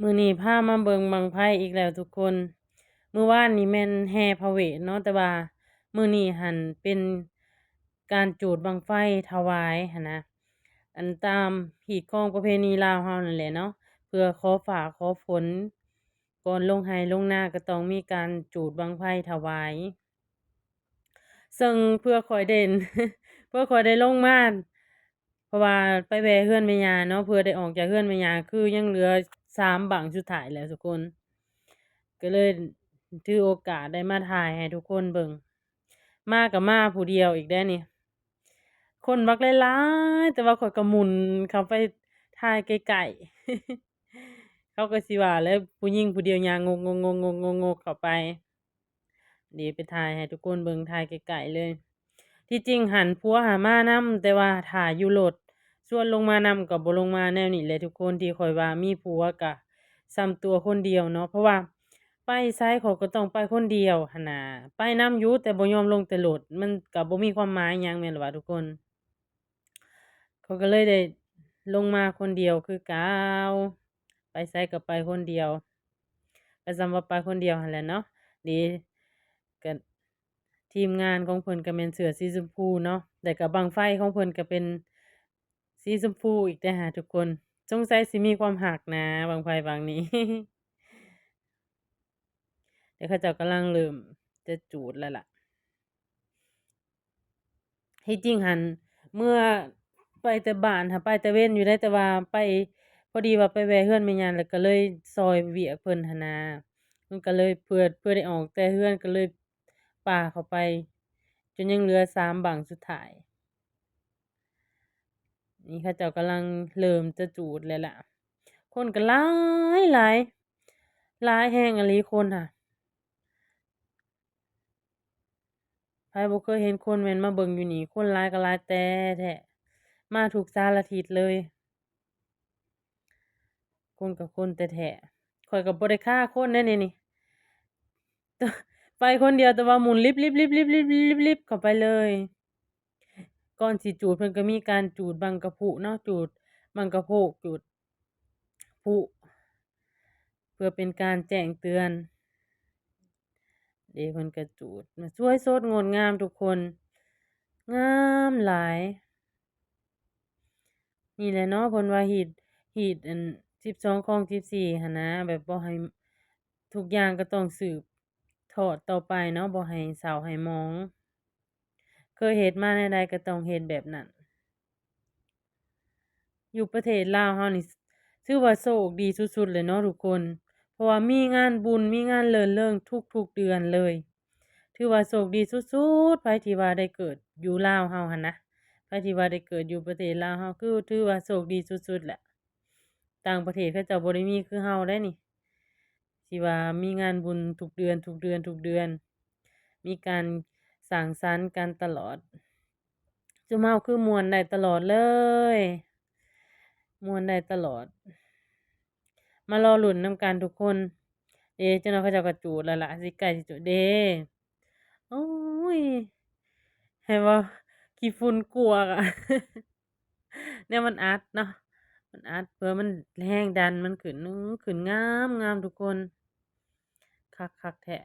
ມື້ນີ້ພາມາເບິ່ງບັ້ງໄຟອີກແລ້ວທຸກຄົນ. ມື້ວານນີ້ແມ່ນແຫ່ພະເວດເນາະ, ແຕ່ວ່າມື້ນີ້ຫັ້ນເປັນການຈູດບັ້ງໄຟຖວາຍຫັ້ນນະ, ອັນຕາມຮີດຄອງປະເພນີລາວເຮົານັ້ນແຫຼະເນາະ, ເພື່ອຂໍຟ້າຂໍຝົນ, ກ່ອນລົງໄຮ່ລົງນາກໍຕ້ອງມີການຈູດບັ້ງໄຟຖວາຍ. ເຊິ່ງເພື່ອຂ້ອຍໄດ້ ເພື່ອຂ້ອຍໄດ້ລົງມາ ເພາະວ່າໄປແວ່ເຮືອນແມ່ຍ່າເນາະ, ເພື່ອໄດ້ອອກຈາກເຮືອນແມ່ຍ່າ ຄືຍັງເຫຼືອສາມບັ້ງສຸດທ້າຍແລ້ວທຸກຄົນ, ກໍເລີຍຖືໂອກາດໄດ້ມາຖ່າຍໃຫ້ທຸກຄົນເບິ່ງ. ມາກໍມາຜູ້ດຽວອີກແດ່ນີ້, ຄົນບັກຫຼາຍໆ ແຕ່ວ່າຂ້ອຍກໍໝຸ່ນເຂົ້າໄປຖ່າຍໃກ້ໆ. ເຂົາກໍຊິວ່າແຫຼະ ຜູ້ຍິງຜູ້ດຽວຍ່າງງົກໆໆໆໆເຂົ້າໄປ. ນີ້ໄປຖ່າຍໃຫ້ທຸກຄົນເບິ່ງ, ຖ່າຍໃກ້ໆເລີຍ. ທີ່ຈິງຫັ້ນຜົວຫາມານຳ, ແຕ່ວ່າຖ້າຢູ່ລົດ ຊວນລົງມານຳກໍບໍ່ລົງມາ. ແນວນີ້ແຫຼະທຸກຄົນ, ທີ່ຂ້ອຍວ່າມີຜົວກະສ່ຳຕົວຄົນດຽວເນາະ, ເພາະວ່າໄປໃສຂ້ອຍກໍຕ້ອງໄປຄົນດຽວຫັ້ນນະ. ໄປນຳຢູ່ ແຕ່ບໍ່ຍອມລົງແຕ່ລົດ, ມັນກໍບໍ່ມີຄວາມໝາຍຫຍັງ ແມ່ນລະວະທຸກຄົນ. ຂ້ອຍກໍເລີຍໄດ້ລົງມາຄົນດຽວຄືເກົ່າ, ໄປໃສກໍໄປຄົນດຽວ, ກໍສ່ຳວ່າໄປຄົນດຽວຫັ້ນແຫຼະເນາະ. ດີ ກໍທີມງານຂອງເພິ່ນກໍແມ່ນເສື້ອສີຊົມພູເນາະ, ແລ້ວກໍບັ້ງໄຟຂອງເພິ່ນກໍເປັນສີຊົມພູອີກເດ້ຫາທຸກຄົນ. ສົງໄສຊິມີຄວາມຮັກນະ ບັ້ງໄຟບັ້ງນີ້. ແຕ່ເຂົາເຈົ້າກຳລັງເລີ່ມຈະຈູດແລ້ວລະ. ທີ່ຈິງຫັ້ນ ເມື່ອໄປແຕ່ບ້ານຫາ ໄປແຕ່ເວັນຢູ່ໄດ໋, ແຕ່ວ່າໄປ ພໍດີວ່າໄປແວ່ເຮືອນແມ່ຍ່າ ແລ້ວກໍເລີຍຊ່ອຍວຽກເພິ່ນຫັ້ນນາ, ມັນກໍເລີຍເພື່ອ ເພື່ອໄດ້ອອກແຕ່ເຮືອນ ກໍເລີຍປາເຂົ້າໄປ ຈົນຍັງເຫຼືອສາມບັ້ງສຸດທ້າຍ. ນີ້ເຂົາເຈົ້າກຳລັງເລີ່ມຈະຈູດແລ້ວລະ, ຄົນກໍຫຼາຍຫຼາຍ ຫຼາຍແຮງອີ່ຫຼີຄົນຫະ. ໃຜບໍ່ເຄີຍເຫັນຄົນແມ່ນມາເບິ່ງຢູ່ນີ້, ຄົນຫຼາຍກໍຫຼາຍແຕ່ແທ້, ມາທຸກສາລະທິດເລີຍ, ຄົນກໍຄົນແທ້ໆ. ຂ້ອຍກໍບໍ່ໄດ້ຄາຄົນເດ້ນີ້ ນີ້ ໄປຄົນດຽວ ແຕ່ວ່າໝູນລິບໆໆໆໆເຂົ້າໄປເລີຍ. ກ່ອນຊິຈູດເພິ່ນກໍມີການຈູດບັ້ງກະພຸເນາະ, ຈູດບັ້ງກະໂພກ ຈູດ ຜຸ ເພື່ອເປັນການແຈ້ງເຕືອນ. ເດ ເພິ່ນກະຈູດ ສວຍສົດງົດງາມທຸກຄົນ, ງາມຫຼາຍ. ນີ້ແຫຼະເນາະ ເພິ່ນວ່າຮີດ ຮີດອັນສິບສອງຄອງສິບສີ່ຫັ້ນນະ, ແບບບໍ່ໃຫ້ ທຸກຢ່າງກໍຕ້ອງສືບທອດຕໍ່ໄປເນາະ, ບໍ່ໃຫ້ເສົ້າໃຫ້ໝອງ. ເຄີຍເຮັດມາແນວໃດກໍຕ້ອງເຮັດແບບນັ້ນ. ຢູ່ປະເທດລາວເຮົານີ້ ຖືວ່າໂຊກດີສຸດໆເລີຍເນາະທຸກຄົນ, ເພາະວ່າມີງານບຸນ ມີງານເລີນເລີງທຸກໆເດືອນເລີຍ. ຖືວ່າໂຊກດີສຸດໆ ໃຜທີ່ວ່າໄດ້ເກີດຢູ່ລາວເຮົາຫັ້ນນະ, ໃຜທີ່ວ່າໄດ້ເກີດຢູ່ປະເທດລາວເຮົາ ຄືຖືວ່າໂຊກດີສຸດໆແຫຼະ. ຕ່າງປະເທດເຂົາເຈົ້າບໍ່ໄດ້ມີຄືເຮົາໄດ໋ນີ້. ທີ່ວ່າມີງານບຸນທຸກເດືອນ ທຸກເດືອນ ທຸກເດືອນ, ມີການສັງສັນກັນຕະຫຼອດ. ຊຸມເຮົາຄືມ່ວນໄດ້ຕະຫຼອດເລີຍ, ມ່ວນໄດ້ຕະຫຼອດ. ມາລໍລຸ້ນນຳກັນທຸກຄົນ. ເດ ຈັກໜ່ອຍເຂົາເຈົ້າກໍຈູດແລ້ວລະ, ຊິໃກ້ຊິຈູດເດ. ໂອ້ຍ ໃຫ້ເວົ້າ ຂີ້ຝຸ່ນກວກອະ. ແນວມັນອັດເນາະ, ມັນອັດ ເພື່ອມັນແຮງດັນມັນຂຶ້ນ. ອື ຂຶ້ນງາມໆທຸກຄົນ, ຄັກໆແທ້.